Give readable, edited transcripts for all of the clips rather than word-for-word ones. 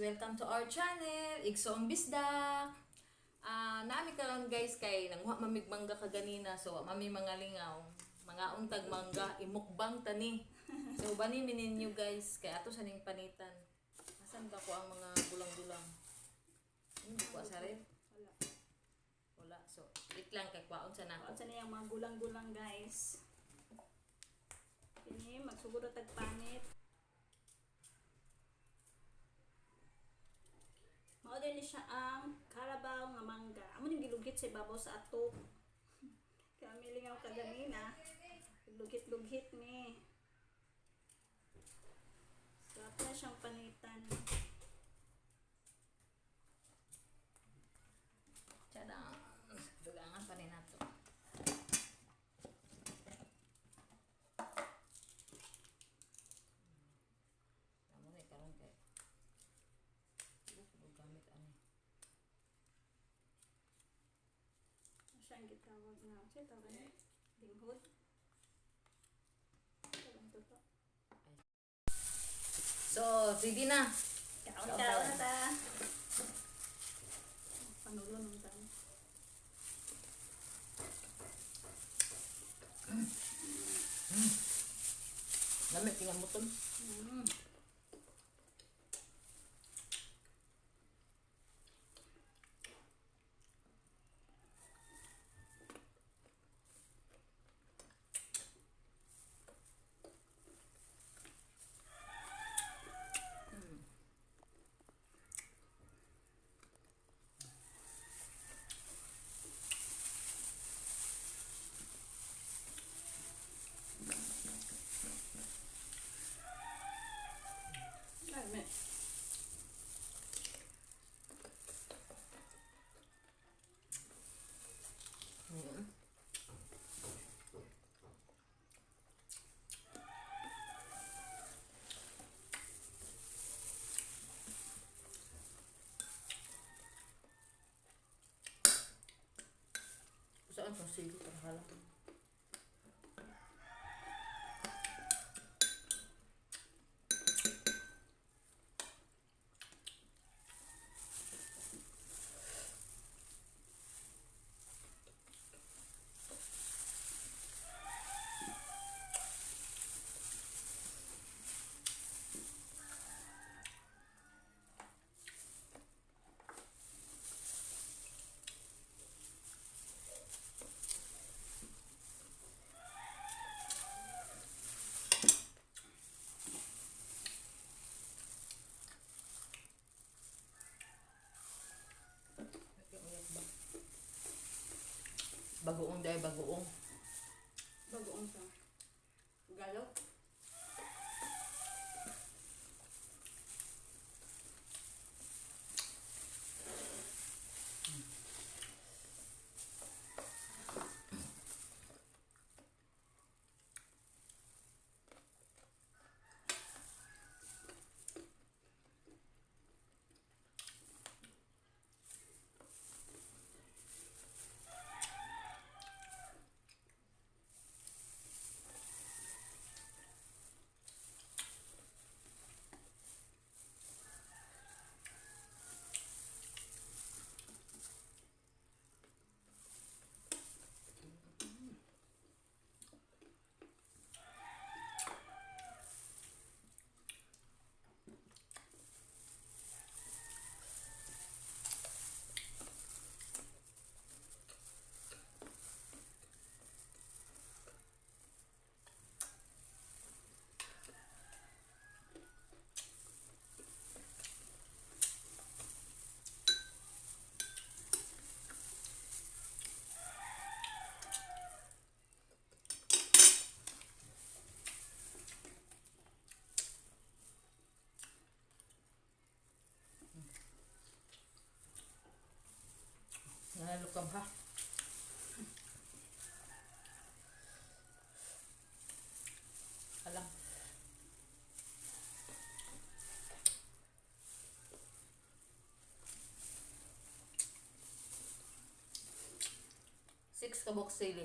Welcome to our channel, Igsoong Bisdak. Naami karon, guys, kay nanguha mamig mangga kaganina, so wa mami mga lingaw. Mga untag mangga, imukbang tani. So bani mi ninyo, guys, kay ato sa ning panitan. Asan ba ko ang mga gulang-gulang? Hindi ko sa ref. Wala. Wala. So, wait lang kay kwaon sa nako. Kuan sa niyang mga gulang-gulang, guys. Kini magsugod tag panit. Mao din ni siya ang Carabao nga mangga. Amo ning gilugit sa ibabaw sa atok. Kaya milingaw kaganina. Lugit-lugit ni. So, ato na siyang panitan. Tada. Dugangan pa rin nato. Amo na karon kay di ko gamit ani. Ano siya ang gitawag na? Siya tawag ni? Linghod? Tawag to to. So, ready na. Kaon kaon na ta. Panulo nung taon. Lami tingnan mo ton. Ay, me. Saan tong sili para hala? Bagoong dahil bagoong. Bagoong sa. Galaw. Nanalukam ha. Alam. Six ka box sili.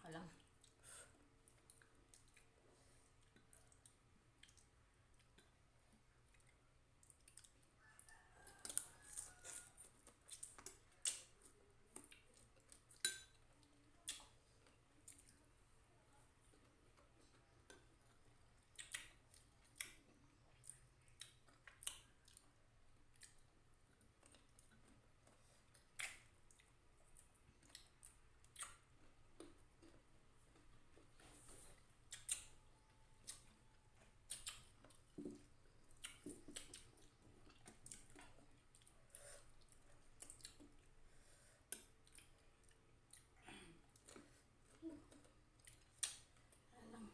Alam. Alam.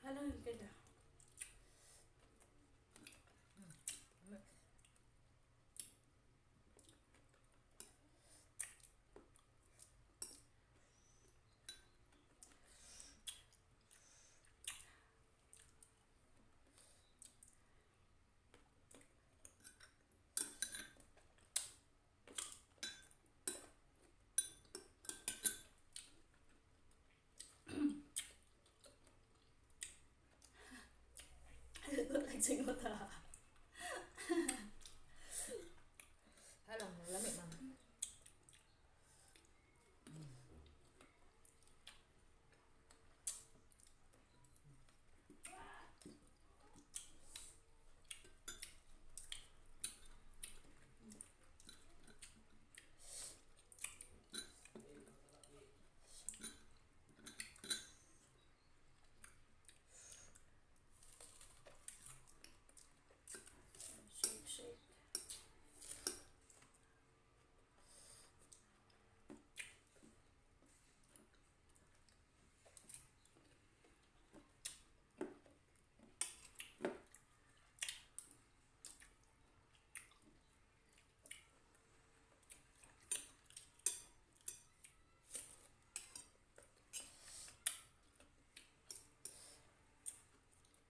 Alam kita. Like ta. Alam, lami man. Shake, shake.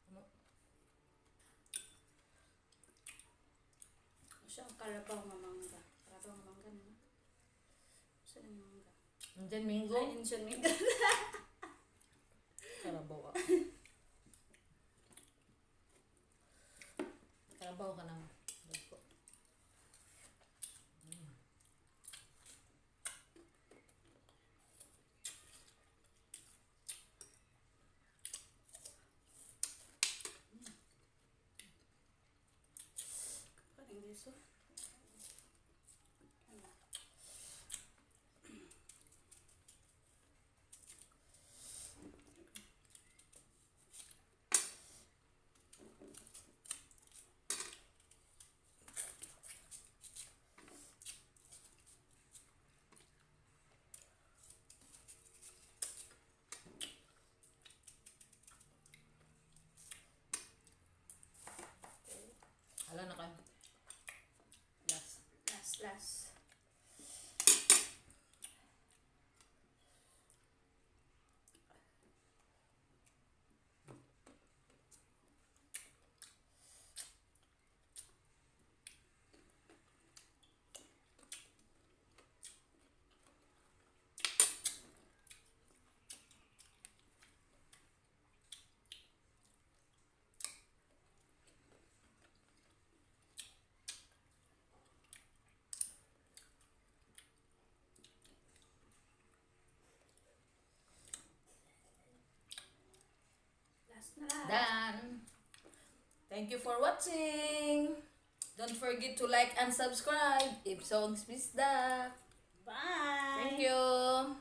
Ano? Siya ang karabaw nga mangga. Karabaw nga mangga no? Saan ang mangga? Indian mango. Ay, Indian mangga. Karabaw ah. Karabaw ka ng dagko. Parang gusto. Ano? Hala na kayo. Last na lang. Done. Thank you for watching. Don't forget to like and subscribe. Ibsong's Bisdak. Bye! Thank you.